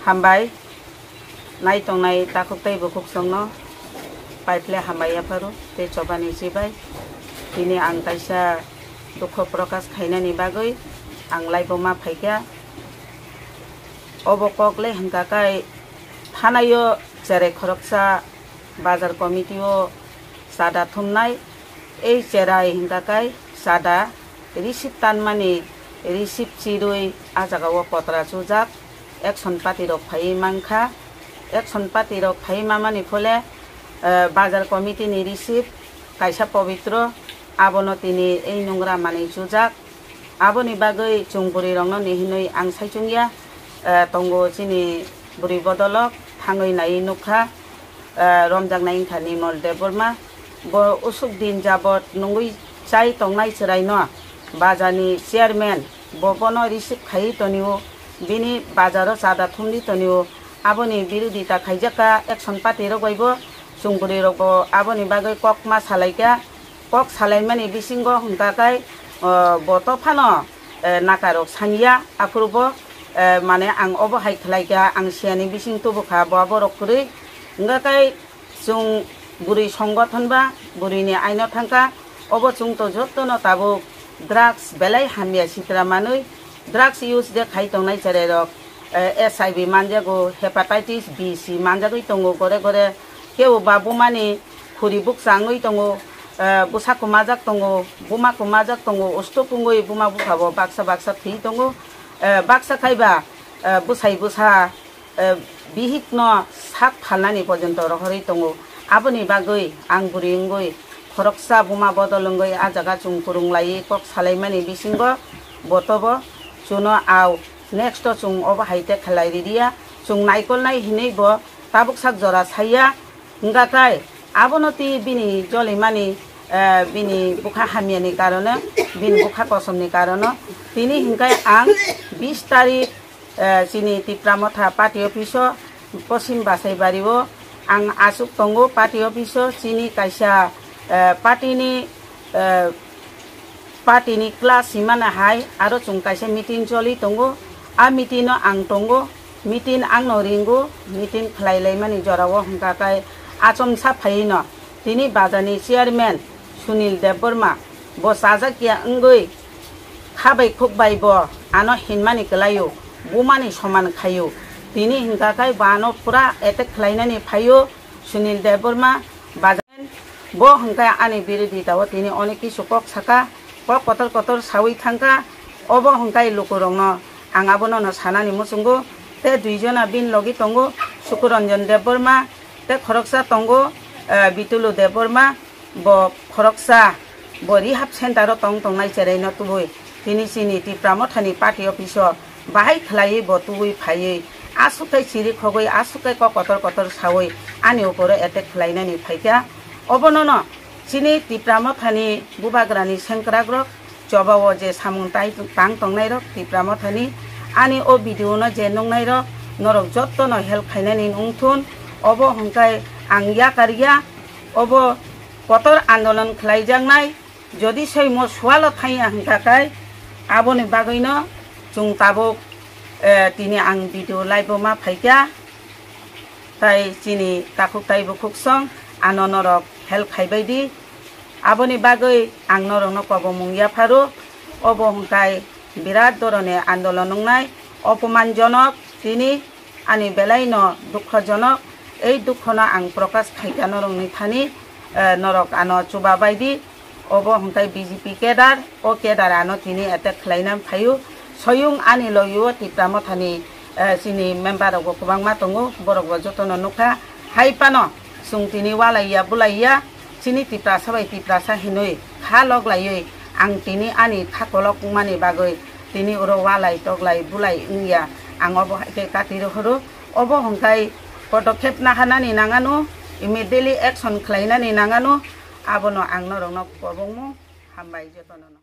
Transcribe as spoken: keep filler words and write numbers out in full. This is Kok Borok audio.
Hambai, nai tongnai takhuk tei bukhuk songno paiphle hambai yapharo tei chobani chibai. Tini ang kaisa dukho prokash khainani bagwi ang live-o ma phaikha. Obo kok le hwnkha kai thanaio cherai khoroksa bazar committee-o chada thumnai. Ei cherai hwnkha kai chada receipt tanmani, receipt chirwi a jagao kotra chujak, action party rok phaiwi mankha. Action party rok phaiwi mamani phole, eh, bazar committee ni receipt kaisa pobitro, abono tini ei nungra manwi chujak. Aboni bagwi chwng bwrwi rokno ni hinwi ang saichung ya, eh, tongo chini bwrwi bodolok thangwi naiwi nukha, eh, romjaknai wngkha Nimol Debbarma. Bo usuk din jabot nungwi chai tongnai chwraino bazarni chairman, bo bono receive khaiwi tonio, bini bazaro chada thumwi tonio. Aboni birodita khaijakha action party rok bai bo, chwng bwrwi rok bo aboni bagwi kok ma salaikha. Kok salaimani bisingo hwnkha kai, o, bo to phano, e, nakarok sanya, aphuru bo, e, mane ang obo hai khlai kha, ang siyani bising tubu kha, bo borok kwrwi. Hwnkha kai chwng bwrwi songgothon ba, bwrwini aino thangkha, obo chwng to jotono tabuk drugs belai hamya sitra manwi, drugs use de khai tongnai cherai rok, e, S I V manjago, hepatitis B C manjagwi tongo gore gore, kebo ba bumani khuri bukcha wngwi tongo, eh, bwsa kwmajak tongo, buma kwmajak tongo, usto pungwi buma bupha bo baksa baksa thwi tongo, eh, baksa khai ba, eh, bwsai bwsa, eh, bihik no sak phalnani porjonto rohorwi tongo. Aboni bagwi ang bwrwi wngwi khoroksa buma bodol wngwi a jaga chwng kwrwng laiwi kok salaimani bisingo bo tobo chuno au next o chwng obo hai te khlai ririya, chwng naikolnai hinwi bo tabuk sak jora saiya. Hwnkha khe abono twi bini jolimani, eh, bini bwkha hamyani karone, bini bwkha kosomni karono tini hwnkhe ang bis tarik, eh, chini Tipra Motha party office o Poschim Basaibari o ang achuk tongo party office o chini kaisa, eh, party ni, eh, Party ni class himana hai aro chwng kaisa meeting choli tongo. A meeting no ang tongo, meeting ang no ringo, meeting khlai laimani jora o hwnkha khe achomsa phaiwi no tini bajar ni chairman Sunil Debbarma bo chajak ya wngwi kha bai khuk bai bo ano hinmani kwlaio, bumani soman khaio. Tini hwnkha khe bo ano pura attack khlainani phaio Sunil Debbarma bajar. Bo hwnkhe ani birodita o tini onek kisu kok saka, kok kotor kotor sawi thangkha. Obo hwnkhe lukurokno ang abono no sanani muchungo. Te duijona bini logi tongo, Sukuranjan Debbarma, te khoroksa tongo, eh, Bitulu Debbarma. Bo khoroksa, bo rehab center o tong tongnai cheraino tubui tini chini Tipra Mothani party office o bahai khlaiwi bo tubui phaiwi aswk khe chiri khogwi, aswk khe kok kotor kotor sawi ani uporo attack khlainani phaikha. Obono no chini Tipra Mothani bubagrani sengkrakrok choba o je samung tai tang tongnairok Tipra Mothani ani o video no je nuknairok norok jotto no help khainani wngthun. Obo hwnkhe ang yakar ya, obo kotor andolon khlaijaknai. Jodi soimo sualo thangya hwnkha khe aboni bagwino chwng tabuk, eh, tini ang video live o ma phaikha. Tai chini takhuk tai bukhuk song ano norok help khaibai di. Aboni bagwi ang norokno kobomung yapharo. Obo hwnkhe birat dhoroner andolon wngnai, opomanjonok tini. Ani belai no dukhojonok, ei dukhono ang prokash khaikha norokni thani, eh, norok ano chuba bai di, obo hwnkhe B J P kedar, o kedar ano tini attack khlaina phaio. Soyung ani logi o Tipra Mothani, eh, chini member rok bo kwbangma tongo, borok bo jotono nukha. Hai phano chwng tini walai ya, bulai ya, chini Tiprasa bai Tiprasa hinwi kha lok laiwi ang tini ani kha kolok wngmani bagwi tini oro walai toklai bulai wngya, ang obo hai khe kati rohoro. Obo hwnkhe podokhep naharnani nangano, immediately action khlainani nangano, abono ang norokno kobongmo hambai jotono no.